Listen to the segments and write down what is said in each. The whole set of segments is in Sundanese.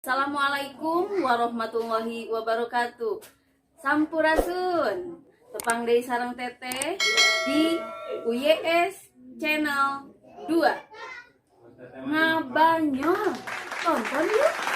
Assalamualaikum warahmatullahi wabarakatuh. Sampurasun. Tepang deui sareng Teteh di UYS Channel 2. Ngabanyol. Tonton yuk.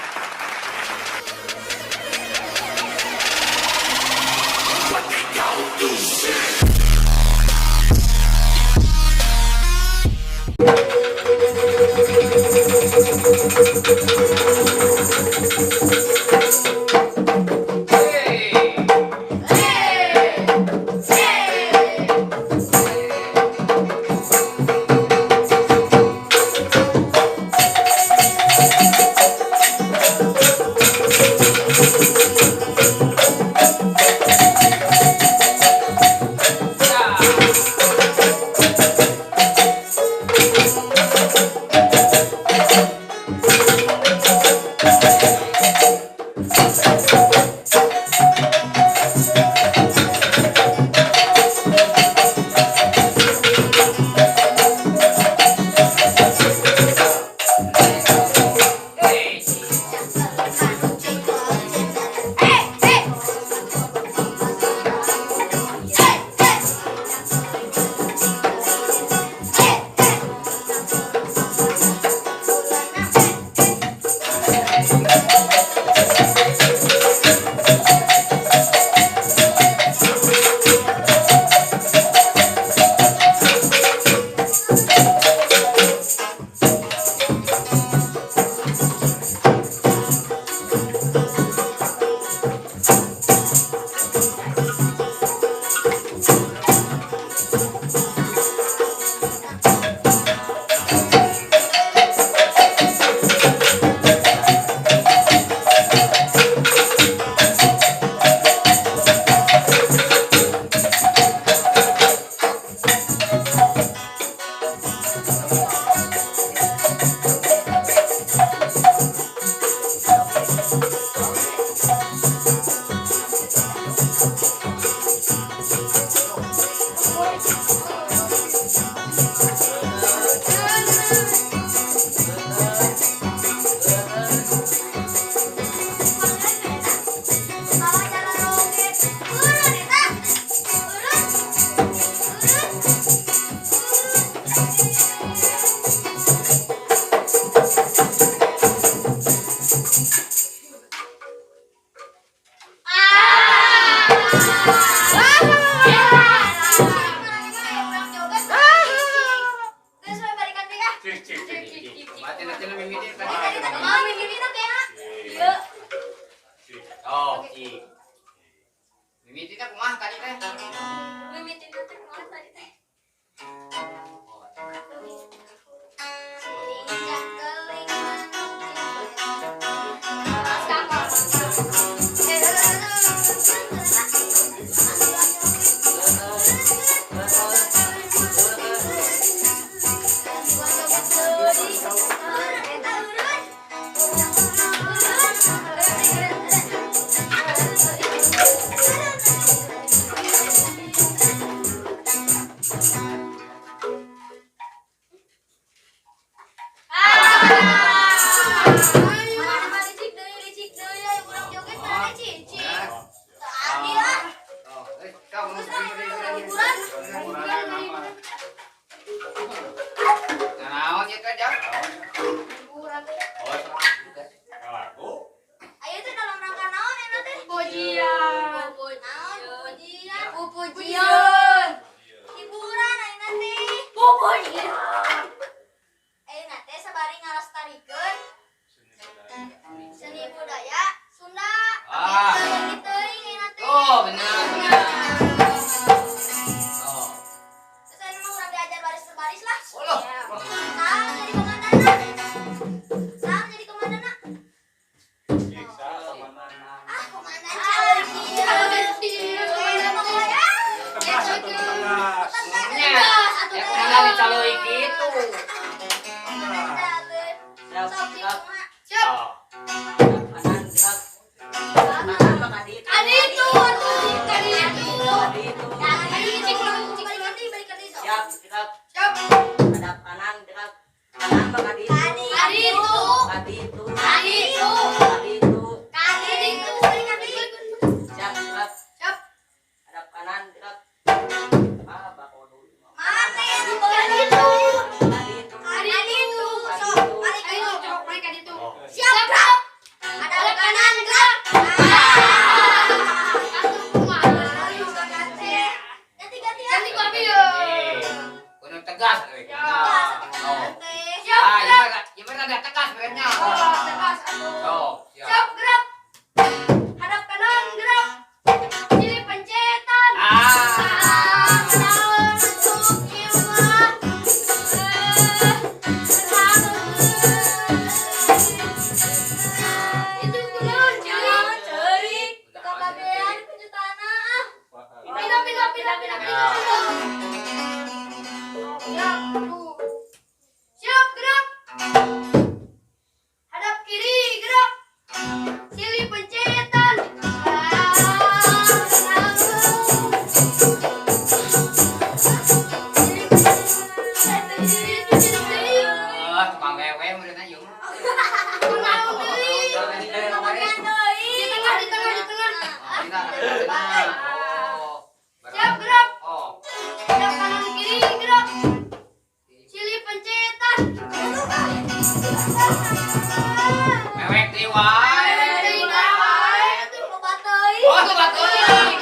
wae. Teuing wae atuh loba teuing. Oh, loba teuing.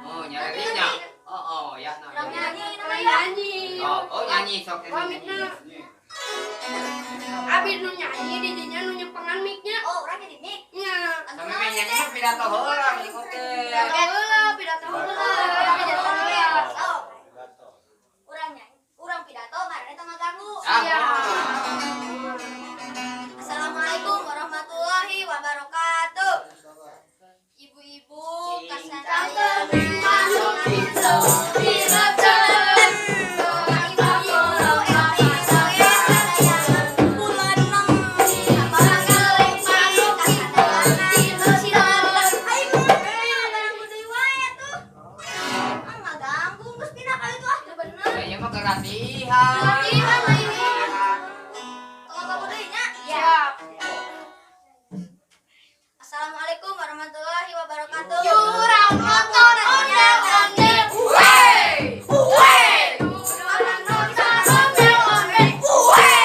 Oh, nyarerinya. Oh, ya nah. Urang nyanyi namanya. Nyanyi. Oh, nyanyi sok. Wah, mikna. Abi nu nyanyi di dinya nu nyepengan miknya. Oh, urang jadi mik. Nya. Sampai main nyanyi mah pidato heula oke. Pidato heula, pidato heula. Pidato heula. Sok. Urang nyanyi, urang pidato marane tong ngaganggu. Ah. Assalamualaikum warahmatullahi wabarakatuh. Ibu-ibu Tante masuk pidato. Ya mah latihan. Latihan lah ini. Siap. Assalamualaikum warahmatullahi wabarakatuh. Jurang motor onde-onde. Uwe. Uwe. Jurang motor onde-onde. Uwe.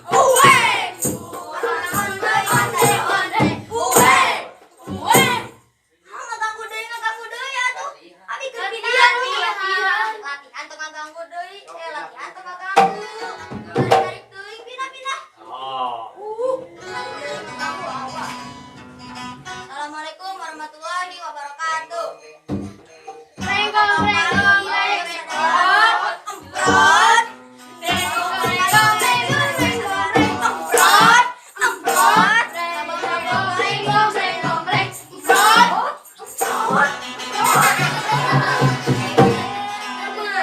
Uwe. Jurang motor onde-onde. Uwe. Uwe. Ah, ngaganggu deui, ngaganggu deui atuh. Abi keur Latihan, pidato. latihan. Latihan teu ngaganggu deui. Latihan teu ngaganggu. Tarik-tarik teuing pindah-pindah. Oh. Tarik ngaganggu awak. Assalamualaikum warahmatullahi wabarakatuh. Renggong, renggong, renggong. Emprot. Renggong, renggong, renggong, renggong, renggong. Emprot. Emprot. Renggong, renggong, renggong, renggong. Emprot.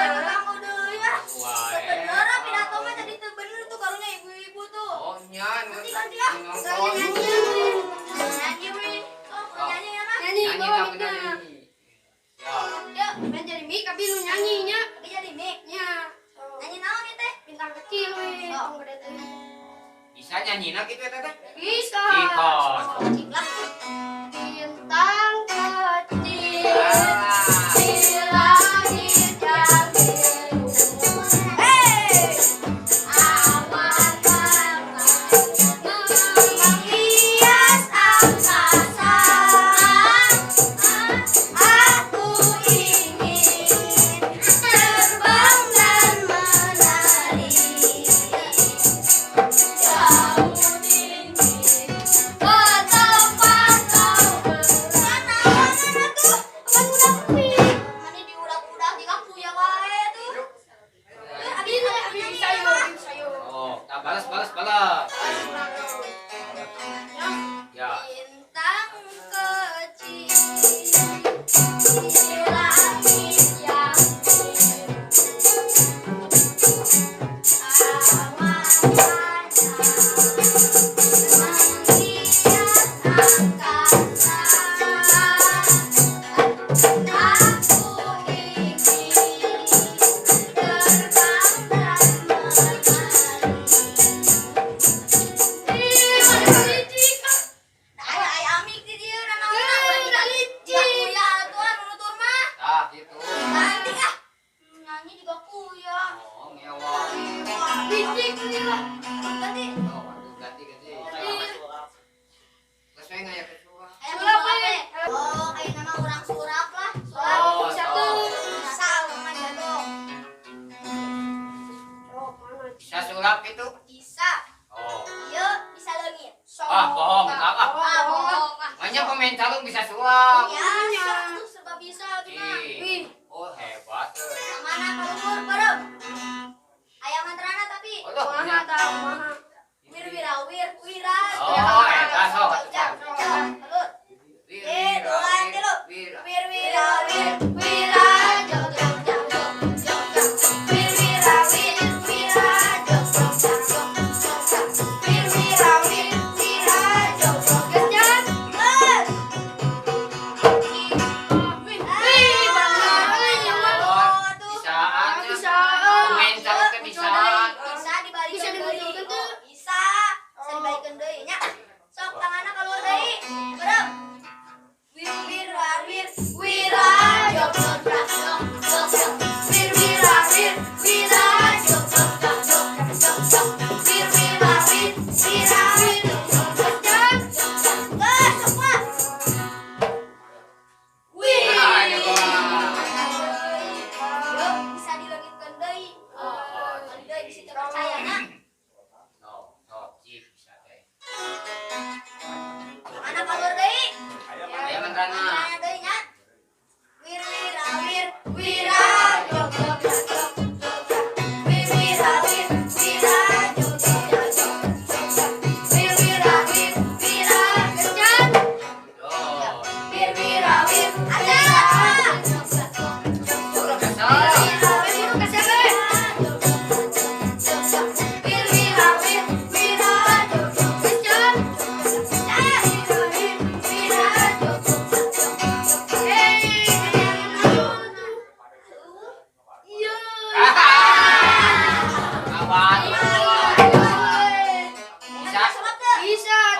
Ngaganggu deui ah. Wah. Sebenarnya pidato mah tadi teu bener tuh karunya ibu-ibu tuh. Oh, nya Ganti ganti ah. nonton. Nyanyi. Nyanyi we. Oh, nyanyi ya mah. Nyanyi, Nyanyi bawa tak mikna. bener nyanyi. Ya. Ya, main jadi mik, abi nu nyanyi nya. Tapi jadi mik. Nya. Nyanyi naon ieu teh? Bintang kecil we, Oh. tong gede teuing. Bisa nyanyi na gitu ya teteh? Bisa. Ikon. Cing lah. Bintang kecil Ah. di langit yang biru. Hey. Awan warna menghias angkasa. Aku ingin terbang dan menari Jauh tinggi ke tempat kau Mana berada. tuh? Kan udah mik. Mani diudak-udak di kuya wae tuh. Abi abi bisa yo, bisa yo. Oh, tak balas balas balas. Ya. Bintang kecil di langit yang biru. Awan warna menghias angkasa. Aku ingin terbang dan menari. Ih, mana licik ah. Aya aya amik di dieu nanaon urang Udah licik. kuya atuh anu nutur mah. Tah gitu. Ganti ah. Nyanyi juga kuya. Oh, ngewa. Licik nih lah. Ganti. Oh, aduh, ganti ganti. Terus we ngaya ke surah. Aya Sulap, apa? we. Oh, ayeuna mah urang surap lah. Sulap. Oh, Bisa oh. tuh. Bisa urang mah jago. Oh, mana? Bisa sulap gitu? Bisa. Oh. Ieu bisa leungit. Ah, bohong, ah. Ah, bohong. Ah. Banyak pemain calung bisa sulap. Ya, tuh serba bisa abi mah. Ih. Wih, Oh, hebat. eh. Mana kaluhur bareng. Aya mantrana tapi Aduh, kumaha tah, kumaha. wir wirawir wira. Oh, eta sok. Jauh, jauh. Alur. Wir, Eh, dua, tilu. wir. Wir wirawir Wira, jog jog jog jog jog jog. Wir wira wir wira jog jog jog jog jog jog. Wir wira wir wira jog jog jog jog. Geus. Wih, wih, bener ya mah. Oh, bisaan. Bisaan. Pemain calung teh bisaan. Bisa dibalikin Bisa dibalikin tuh.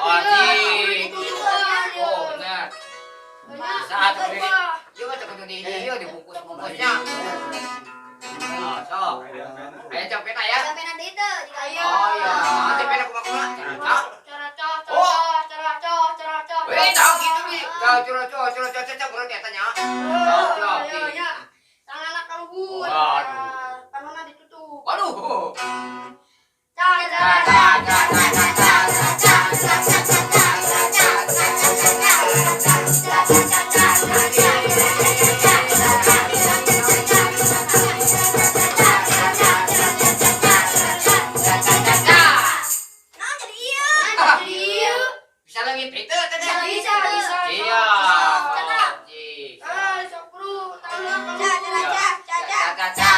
Oh, benar. Saat ini, iya cek di iya dibungkus-bungkusnya. Oh, sok. Ayo copet ya. Sampai nanti itu jika Ayo. Oh iya, nanti pena kumaha-kumaha. Cara Oh. cara cara. Weh, tahu gitu nih. Tahu curo curo curo curo curo curo nyatanya. Tahu Ayo ya. Tangan kaluhur. Waduh. Tanganna ditutup. Waduh. Cara Nah, jadi iya. Iya. Bisa lagi itu tadi. Bisa bisa. Iya. Ah, sok bro, tangan Ca ca ca ca ca.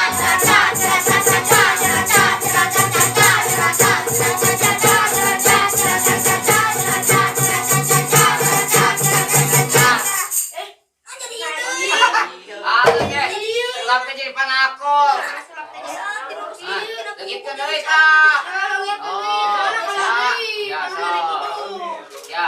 Nah, jadi itu. Aduh, sulap ke jadi panakol. Gitu deui tah. Ya.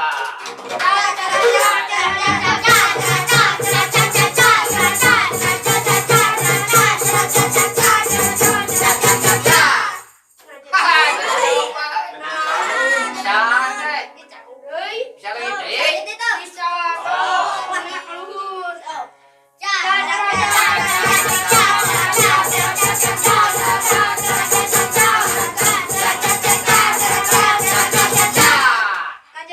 Bisa bisa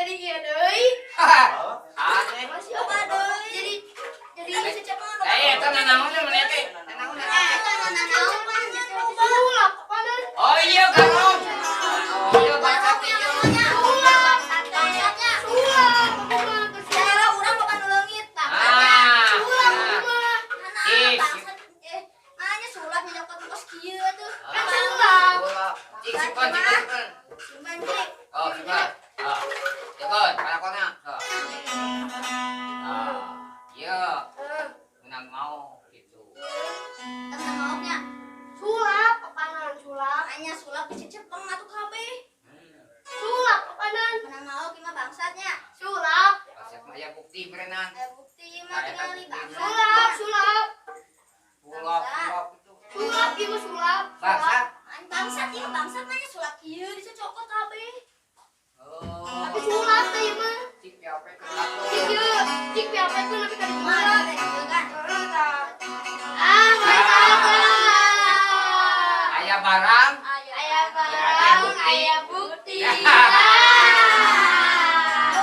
lagi deui. Aneh. Eh, eta nanaon maneh teh? Nanaon. Oh iya, garong. Oh iya, baca teh. Sulap. Cik, simpen, cik, simpen. Oh, simpen. Oh. Simpen, panakona. Oh. Ah, iya, menang mau gitu. Sulap, papanan sulap. Hanya sulap dicecepeng atuh kabeh. Sulap, papanan. Menang mau gimana bangsatnya? Sulap. Siap mah aya bukti berenang. Ada bukti mah tinggal bangsat. Sulap, sulap. Sulap, sulap itu. Sulap ieu mah sulap. Bangsat. Bangsat ieu bangsat mah nya sulap kieu dicocokot kabeh. Oh. Tapi sulap teh ieu mah. Cik piape ke Cik ieu, cik piapekeun tapi ka Mah disulap. ada kieu kan. Ah, mantap. Aya barang. Aya barang, aya bukti. Yo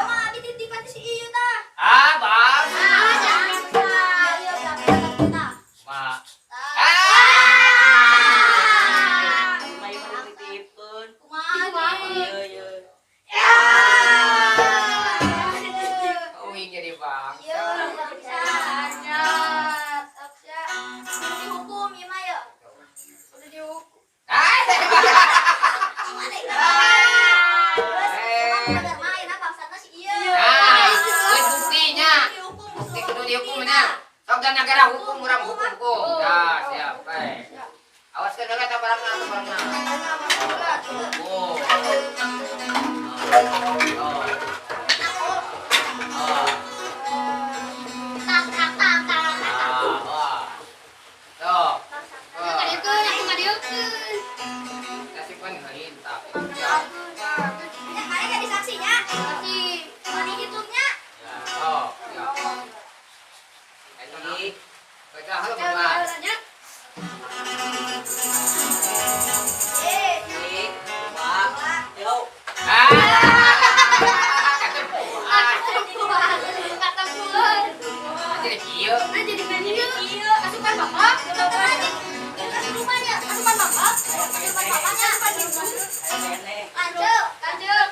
mah abi titipan ti si ieu tah. Ah, bang. Ah, jangan. Ayo kabeh tah. Ma. Tah. Ah. May dititipkeun. Kumaha? Iya, iya. Uing jadi bang. Iya, bangsat. Anyar, Aksya. Dihukum ieu mah yo. Udah dihukum. Ah. Kumaha deui? Terus emang bener mah ayeuna bangsatna si ieu. Nah, geus buktinya. Dihukum, Bukti kudu dihukum bener. Sok dan negara hukum urang hukum hukum. Nah, siap. Eh. Awas ke heula eta barangna eta barangna. Oh. Oh. Oh. Tak tak tak tak. Ah, wah. Sok. Oh. Ngadieukeun, aku ngadieukeun. Kasih pan heurintah. Ya. Ya, mana jadi saksinya? Saksi. Mana hitungnya? Ya, sok. Ya. Eta naon? Baca heula kumaha? Caranya. Eh, Cik, dua, yo. Ah. Katempuan. Jadi kieu. Nah jadi kieu. Asupan bapak. Kasurupan ya, kasurupan bapak. Kasurupan bapaknya. Nenek. Lanjut. Lanjut.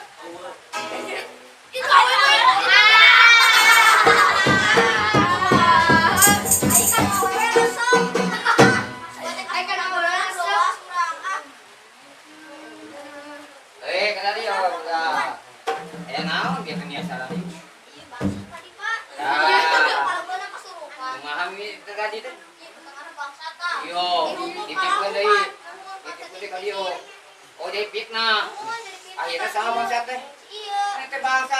Itu awewe. Ai kan awewe resep. Ai kan awewe resep. Luas urang ah. Eh, kada dia udah. Eh, naon dia kan biasa lagi. Iya, bangsat tadi, Pak. Ya. Kalau beunang kasurupan. Kumaha mi tadi teh? Iya, tengah bangsat tah. Yo, Dihukum dititipkeun deui. kalakuan. Dititipkeun deui ka dieu. Oh, jadi fitnah. Nuhun, jadi fitnah Akhirnya sama tadi. bangsat teh. Iya. Ini teh bangsat.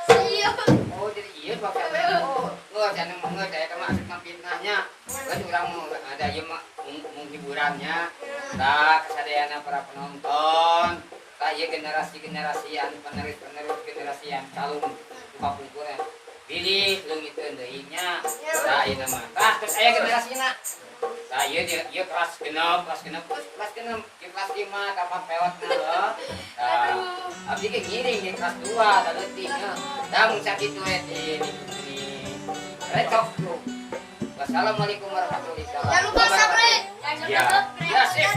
Iya. Oh, jadi iya bapak. Oh, nggak saya mau nggak saya mah asup fitnahnya. Kan urang mau ada ieu mah mung hiburannya. Tah, kasadayana para penonton. Tah, ieu generasi-generasi anu penerus-penerus generasi yang calung kapungkuran. Bilih leungiteun deui nya. Tah, ieu mah. Tah, terus aya generasina. Tah, ieu dia ieu kelas genep, terus kelas genep, ieu kelas 5 kapan pewatna heuh. Tah, abdi ge ngiring di kelas 2 da leutik nya. Tah, mun sakitu we di recok tuh. Wassalamualaikum warahmatullahi wabarakatuh. Jangan lupa subscribe. Ya. Ya, sip.